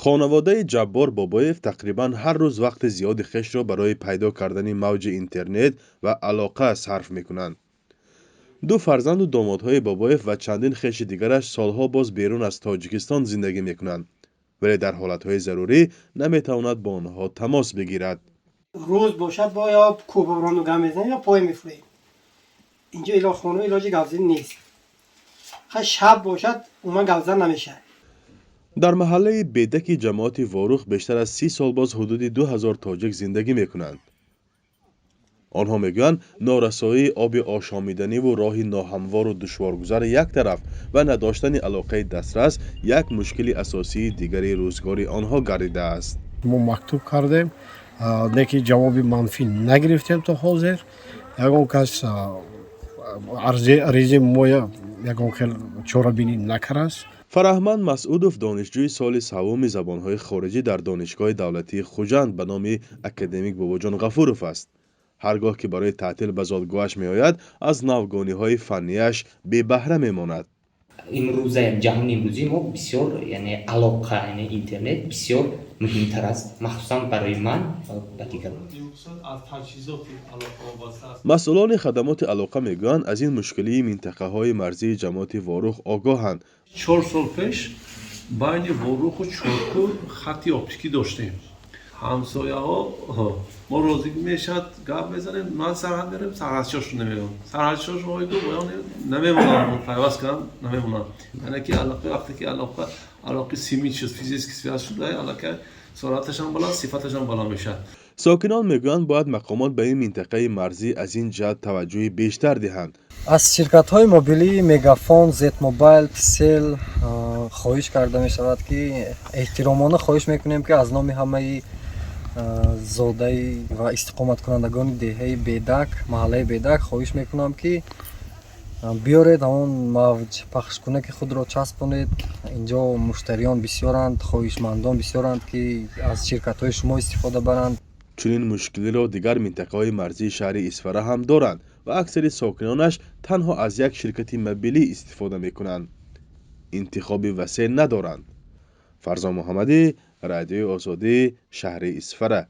Хонаводаи Ҷаббор Бобоев тақрибан ҳар рӯз вақти зиёди хешро барои пайдо кардани мавҷи интернет ва алоқа сарф мекунанд. Ду фарзанду домодҳои Бобоев ва чандин хеши дигараш солҳо боз берун аз Тоҷикистон зиндагӣ мекунанд, вале дар ҳолатҳои зарурӣ наметавонад бо онҳо тамос бигирад. Рӯз бошад, бо ё кӯҳборону гам мезанем, ё пой мефурем. Инҷо ило хона илоҷи гапзанӣ нест. Ха, шаб бошад, умуман гапзан намешавад. Дар маҳаллаи Бедаки ҷамоати Ворух бештар аз 30 сол боз ҳудуди 2000 тоҷик зиндагӣ мекунанд. Онҳо мегӯянд, норасоии оби ошомиданиву роҳи ноҳамвору душворгузар як тараф ва надоштани алоқаи дастрас як мушкили асосии дигари рӯзгори онҳо гардидааст. Мо мактуб кардем, лекин ҷавоби манфӣ нагирифтем то ҳозир. Ягон кас аризаи моя ягон хел чорабинӣ накардааст. Фараҳманд Масъудов донишҷӯи соли саввуми забонҳои хориҷӣ дар Донишгоҳи давлатии Хуҷанд ба номи академик Бобоҷон Ғафуров аст. Ҳар гоҳ ки барои таътил ба зодгоҳаш меояд, аз навгониҳои фаннияш бебаҳра мемонад. Имрӯза, ҷаҳони имрӯзии мо бисёр, яъне алоқа, яъне интернет бисёр муҳимтар аст, махсусан барои ман ва ба дигарон. Масъулони хадамоти алоқа мегӯянд, аз ин мушкилии минтақаҳои марзии ҷамоати Ворух огоҳанд. 4 сол пеш байни Воруху Чоркӯ хати оптикӣ доштем. Ҳамсояҳо мо розӣ мешавад, гап мезанем. Ман сарҳад мерем, сарҳадчиҳошон намеён, сарҳадчиҳошон намемонанд, пайваст кунанд намемонанд. Яъне ки алоқа, вақте ки алоқаи симӣ шуд, физически связь шуд, аллакай суръаташам баланд, сифаташам баланд мешавад. Сокинон мегӯянд, бояд мақомот ба ин минтақаи марзӣ аз ин ҷиҳат таваҷҷӯҳи бештар диҳанд. Аз ширкатҳои мобилии Мегафон, Зетмобайл, Тисел хоҳиш карда мешавад, ки эҳтиромона хоҳиш мекунем, ки аз номи ҳамаи зодаи ва истиқоматкунандагони деҳаи Бедак, маҳаллаи Бедак хоҳиш мекунам, ки биёред, ҳамон мавҷ пахшкунаки худро часпонед. Инҷо муштариён бисёранд, хоҳишмандон бисёранд, ки аз ширкатҳои шумо истифода баранд. Чунин мушкилиро дигар минтақаҳои марзии шаҳри Исфара ҳам доранд ва аксари сокинонаш танҳо аз як ширкати мобилӣ истифода мекунанд, интихоби васеъ надоранд. Фарзон Муҳаммадӣ, Радиои Озодӣ, шаҳри Исфара.